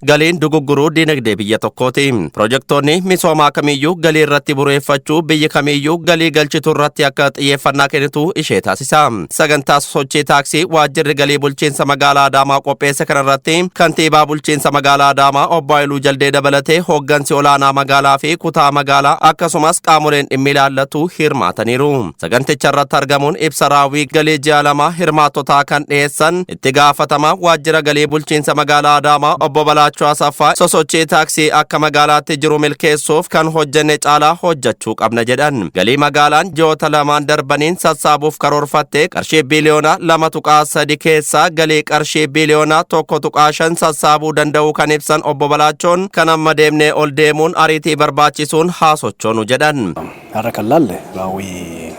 Galiin dugugguruu dinagdee biyya tokkooti. Pirojektoonni misoomaa kamiyyuu galii irratti bu'uureffachuu, biyyi kamiyyuu galii galchitu irratti akka xiyyeeffannaa kennitu ishee taasisa. Sagantaa sochii taaksii waajjirri galii bulchiinsa magaalaa Adaamaa qopheesse kanarratti kantiibaa bulchiinsa magaalaa Adaamaa obbo Haayiluu Jaldee dabalatee hooggansi olaanaa magaalaa fi kutaa magaalaa, akkasumas qaamoleen dhimmi ilaallatu hirmaataniiru. Saganticha irratti argamuun ibsa raawwii galii ji'a 2 hirmaattotaa kan dhiyeessan itti gaafatamaa waajjira galii bulchiinsa magaalaa Adaamaa obbo Balaachuu Asaffaa, sosochii taaksii akka magaalaatti jiru milkeessuuf kan hojjenne caalaa hojjechuu qabna jedhan. Galii magaalaan ji'oota lamaan darbaniin sassaabuuf karoorfatte qarshii biliyoona 2.3 keessaa galii qarshii biliyoona 1.5 sassaabuu danda'uu kan ibsan obbo Balaachoon, kan amma deemnee ol deemuun ariitii barbaachisuun haa sochoonu jedhan. Har'a kan laalle raawwii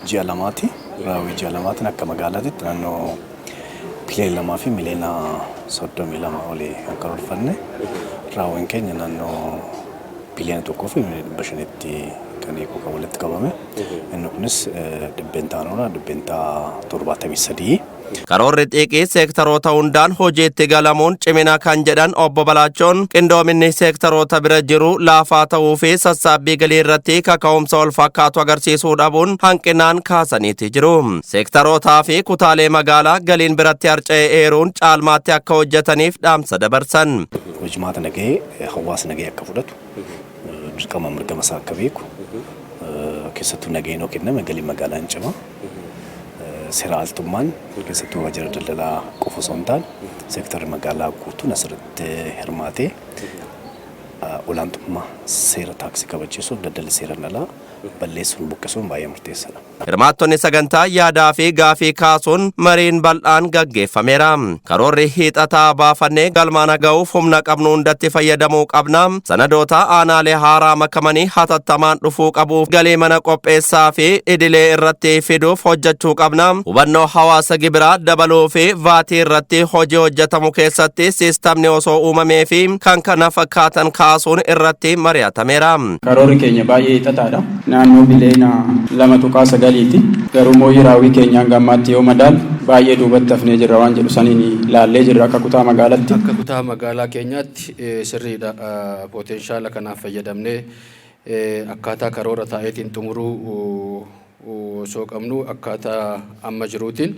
ji'a 2ti. Raawwii ji'a 2tiin akka magaalaatitti naannoo biliyoona 2 fi miliyoona 32 olii kan karoorfanne, raawwiin keenya naannoo biliyoona 1 fi miliyoona 500tti kan eegu kan walitti qabame. Inni kunis dhibbeentaa noona 73%. Karoorri xiiqii seektaroota hundaan hojiitti galamuun cimina kan jedhan obbo Balaachoon, qindoominni seektaroota bira jiru laafaa ta'uu fi sassaabbii galii irratti kaka'umsa wal fakkaatu agarsiisuu dhabuun hanqinaan kaasaniiti jiru. Seektarootaa fi kutaalee magaalaa galiin biratti harca'e eeruun caalmaatti akka hojjetaniif dhaamsa dabarsan. Hojimaata nagahee hawaasa nagahee akka fudhatu, dirqama mirgama isaa akka beeku, keessattuu nagaheen yoo kenname galii magaalaa hin cima. Seera altummaan keessattuu waajjira daldalaa qofa osoo hin taane seektarri magaalaa guutuun asirratti hirmaatee olaantummaa seera taaksii kabachiisuuf daldalli seeraan alaa balleessuun buqqisuun baay'ee murteessaadha. Hirmaattonni sagantaa yaadaa fi gaafii kaasuun mariin bal'aan gaggeeffameera. Karoorri hiixataa baafannee galmaan ga'uuf humna qabnu hundatti fayyadamuu qabna. Sanadoota aanaalee haaraa makamanii hatattamaan dhufuu qabuuf galii mana qopheessaa fi idilee irratti fiduuf hojjechuu qabna. Hubannoo hawaasa gibiraa dabaluu fi vaatii irratti hojii hojjetamu keessatti siistamni osoo uumamee fi kan kana fakkaatan kaasuun irratti mari'atameera. Karoorri keenya baay'ee hiixataadha. Naannoo biliyoona 2.9ti. Garuu mooyii raawwii keenyaan gammaatti yoo madaalu baay'ee duubatti hafnee jirra waan jedhu saniin laallee jirra akka kutaa magaalaatti. Akka kutaa magaalaa keenyaatti sirriidha, potential kanaaf fayyadamnee akkaataa karoora taa'eetiin xumuruu osoo qabnu, akkaataa amma jiruutiin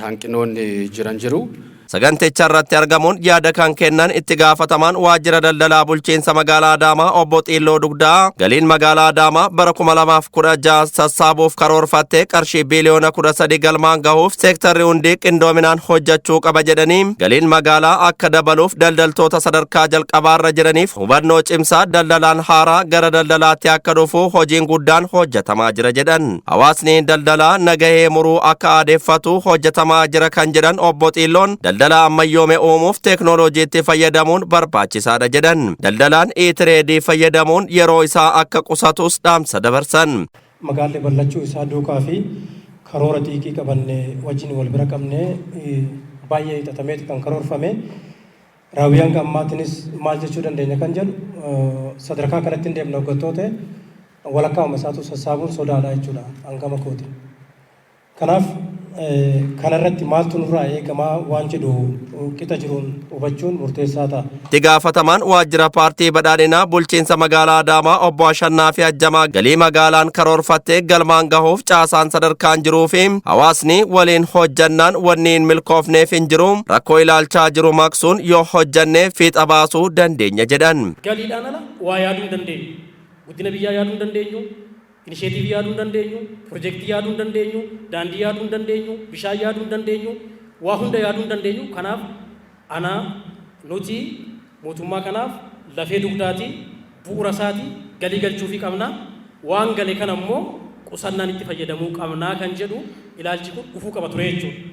hanqinoonni jiran jiru. Saganticha irratti argamuun yaada kan kennan itti gaafatamaan waajjira daldalaa bulchiinsa magaalaa Adaamaa obbo Xiilloo Dugdaa, galiin magaalaa Adaamaa bara 2016 sassaabuuf karoorfatte qarshii biliyoona 13 galmaan gahuuf seektarri hundi qindoominaan hojjechuu qaba jedhanii, galiin magaalaa akka dabaluuf daldaltoota sadarkaa jalqabaarra jiraniif hubannoo cimsaa daldalaan haaraa gara daldalaatti akka dhufu hojiin guddaan hojjetamaa jira jedhan. Hawaasni daldalaa nagahee muruu akka aadeeffatu hojjetamaa jira kan jedhan obbo Xiilloon, daldala ammayyoome uumuuf teeknooloojiitti fayyadamuun barbaachisaadha jedhan. Daldalaan e-trade fayyadamuun yeroo isaa akka qusatus dhaamsa dabarsan. Magaalli bal'achuu isaa duukaa fi karoora xiiqii qabanne wajjin wal bira qabne baay'ee hiixatameeti kan karoorfame. Raawwii hanga ammaatiinis maal jechuu dandeenya kan jedhu, sadarkaa kanatti hin deemne hoggattoota walakkaa'uma isaatu sassaabuun sodaadha jechuudha hangama kooti. Kanaaf kanarratti maaltu nurraa eegamaa waan jedhu qixa jiruun hubachuun murteessaa ta'a. Itti gaafatamaan waajjira paartii badhaadhinaa bulchiinsa magaalaa Adaamaa obbo Ashannaa fi Ajjamaa, galii magaalaan karoorfattee galmaan gahuuf caasaan sadarkaan jiruu fi hawaasni waliin hojjannaan wanni hin milkoofneef hin jiru, rakkoo ilaalchaa jiru maqsuun yoo hojjannee fiixa baasuu dandeenya jedhan. Galiidhaan ala waa yaaduu hin dandeenyu. Guddina biyyaa yaaduu hin dandeenyu. Initiative yaaduu hin dandeenyu. Pirojektii yaaduu hin dandeenyu. Daandii yaaduu hin dandeenyu. Bishaan yaaduu hin dandeenyu. Waa hunda yaaduu hin dandeenyu. Kanaaf ana nuti mootummaa kanaaf lafee dugdaati, bu'uura isaati, galii galchuufii qabna. Waan gale kana immoo qusannaan itti fayyadamuu qabnaa kan jedhu ilaalchi kun dhufuu qaba ture jechuudha.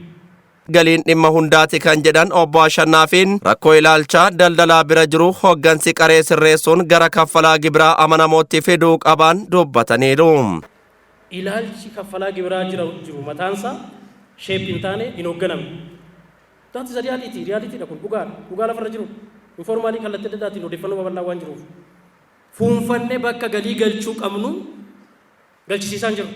Galiin dhimma hundaati kan jedhan obbo Ashannaafiin, rakkoo ilaalchaa daldalaa bira jiru hoggansi qaree sirreessuun gara kaffalaa gibiraa amanamootti fiduu qaban dubbataniiru. Ilaalchi kaffalaa gibiraa jira jiru mataansaa shape hin taane, hin hoogganamne. That is a reality. Reality dha kun, dhugaadha. Dhugaa lafarra jiru. Informal kallattii adda addaatiin odeeffannoo babal'aa waan jiruuf. Fuunfannee bakka galii galchuu qabnu galchisiisaan jiru.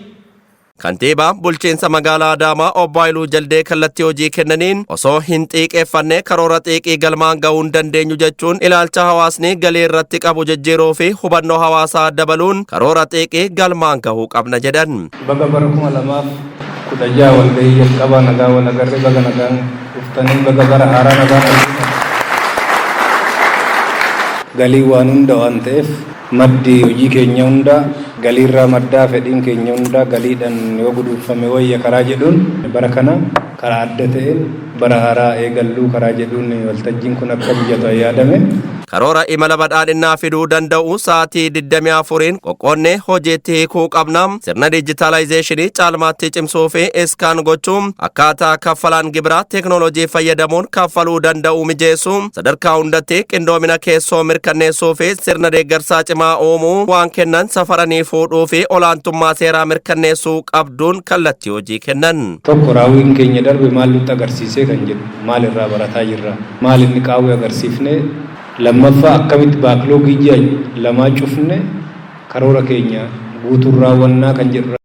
Kantiibaa bulchiinsa magaalaa Adaamaa Obbo Haayiluu Jaldee kallattii hojii kennaniin osoo hin xiiqeeffanne karoora xiiqii galmaan gahuu hin dandeenyu jechuun, ilaalcha hawaasni galii irratti qabu jijjiiruu fi hubannoo hawaasaa dabaluun karoora xiiqii galmaan gahuu qabna jedhan. Baga bara 2016 walgahii jalqabaa nagaa wal agarree, baga nagaan dhuftanii, baga bara haaraa nagaan argitan. Galii waan hunda waan ta'eef, maddi hojii keenya hunda galiirraa maddaa, fedhiin keenya hunda galiidhaan yoo guduunfame wayya karaa jedhuun, bara kana karaa adda ta'een bara haaraa eegalluu karaa jedhuun waltajjiin kun akka mijatu yaadame. Karoora imala badhaadhinnaa fiduu danda'u sa'aatii 24n qoqqoonnee hojiitti hiikuu qabna. Sirna dijitaalaayizeeshinii caalmaatti cimsuu fi scan gochuun, akkaataa kaffalaan gibiraa teeknooloojii fayyadamuun kaffaluu danda'u mijeessuu, sadarkaa hundatti qindoomina keessoo mirkaneessuu fi sirna deeggarsaa cimaa uumuu, waan kennan safaranii fuudhuu fi olaantummaa seeraa mirkaneessuu qabduun kallattii hojii kennan. Tokko, raawwiin keenya darbe maal nutti agarsiisee kan jedhu, maal irraa barataa jirra, maal inni qaawwee agarsiifne? Lammaffaa, akkamitti backlogii ji'a 2 cufne karoora keenya guutuun raawwannaa kan jedhu.